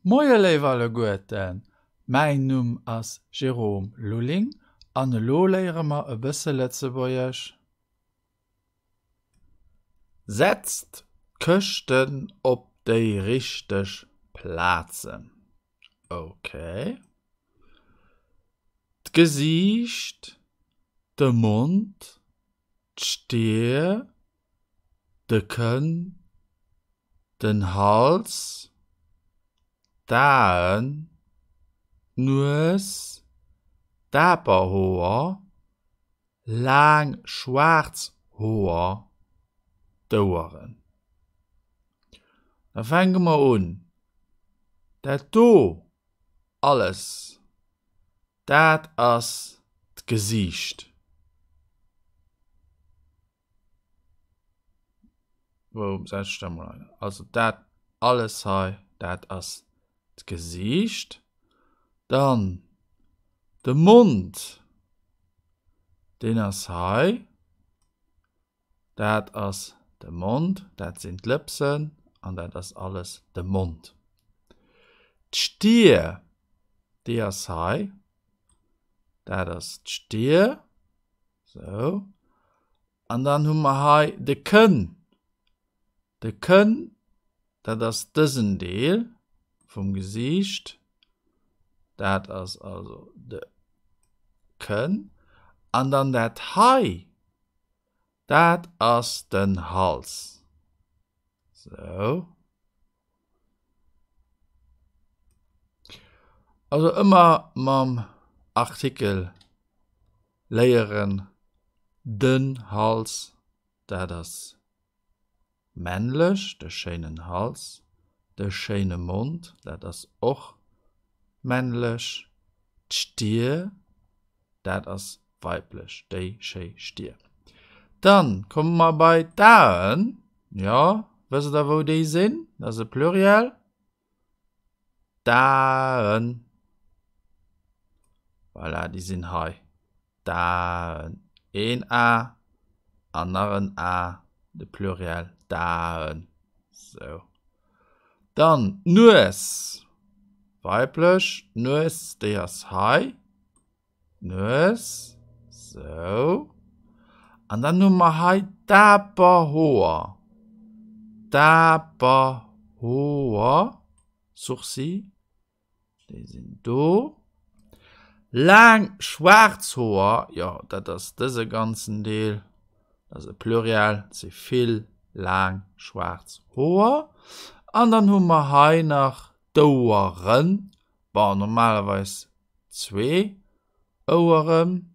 Moie léif alleguerten, mäin Numm ass Jérôme Lulling an elo léiere mer e bësse Lëtzebuergesch. Setzt d'Këschten op déi richteg Plazen. Ok. D'Gesiicht, de Mond, d'Stier, de Kënn, den Hals, d'Aen, d'Nues, d'Aperhoer, laang schwaarz Hoer, d'Oueren. Da fänke mer un. Dat do alles, dat ass d'Gesiicht. Wou setz ech dat mol ein? Also dat alles hei, dat ass d'Gesiicht. Dann de Mond, deen ass hei. Dat ass de Mond, dat sinn d'Lëpsen an dat ass alles de Mond. D'Stier, déi ass hei. Dat ass d'Stier. Sou. An dann hu mer hei de Kënn. De Kënn, dat ass dësen Deel vum Gesiicht. Dat ass also de Kënn. An dann dat hei, dat ass den Hals. Sou. Also ëmmer mam Artikel léieren, den Hals, dat ass männlech, de schéinen Hals, de schéine Mond, dat ass och männlech, d'Stier, dat ass weiblech, déi schéi Stier. Dann komme mer bei d'Aen, jo, wësst der wou déi sinn? Dat ass e Pluriel. D'Aen. Voilà, déi sinn hei. D'Aen. Een A an nach en A, de Pluriel, d'Aen. Sou. Dann d'Nues. Weiblech, d'Nues, déi ass hei. D'Nues, sou. An dann hu mer hei d'Aperhoer. D'Aperhoer, Sourcils, déi sinn do. Laang schwaarz Hoer, jo, dat ass dëse ganzen Deel. Dat ass e Pluriel, et si vill laang schwaarz Hoer. An dann hu mer hei nach d'Oueren. Bon, normalerweis zwee Oueren.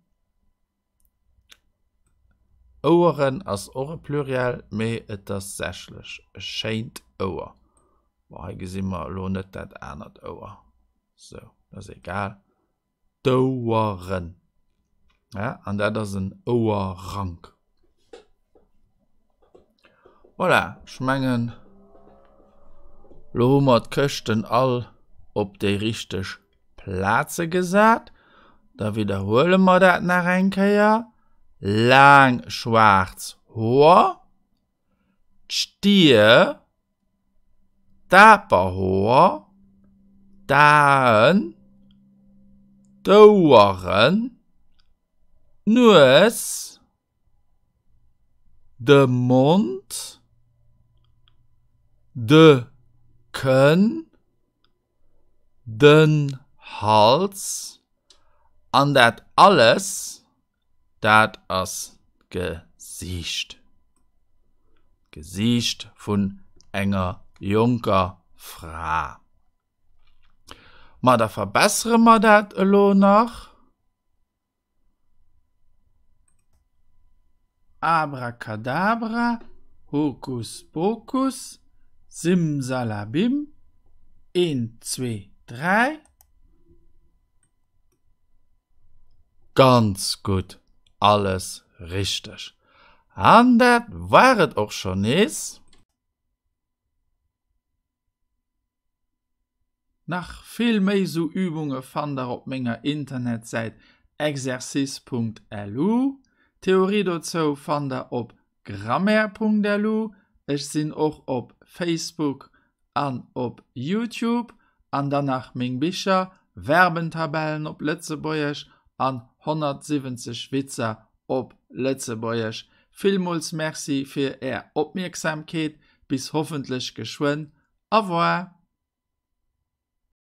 Oueren ass och e Pluriel, mee et ass sächlech e schéint Ouer. Bon, hei gesi mer elo net dat anert Ouer. Sou, dat ass egal. D'Oueren. Ja, an dat ass en Ouerrank. Voilà, ech mengen, lo hu mer d'Këschten all op déi richteg Plaze gesat. Da widderhuele mer dat nach eng Kéier. Laang schwaarz Hoer, d'Stier, d'Aperhoer, d'Aen, d'Oueren, d'Nues, de Mond, de Kënn, den Hals an dat alles, dat ass d'Gesiicht. D'Gesiicht vun enger jonker Fra. Ma da verbessere mer dat elo nach. Abracadabra, Hokus Pokus, Simsalabim, een, zwee, dräi. Ganz gutt, alles richteg. An dat war et och schonn nees. Nach vill méi sou Übunge fannt der op menger Internetsäit exercice.lu. D'Theorie dozou fannt der op grammaire.lu. Ech sinn och op Facebook an op Youtube. An dann nach meng Bicher, Verbentabellen op Lëtzebuergesch an 170 Witzer op Lëtzebuergesch. Villmools Merci fir Är Opmierksamkeet. Bis hoffentlech geschwënn. Au revoir.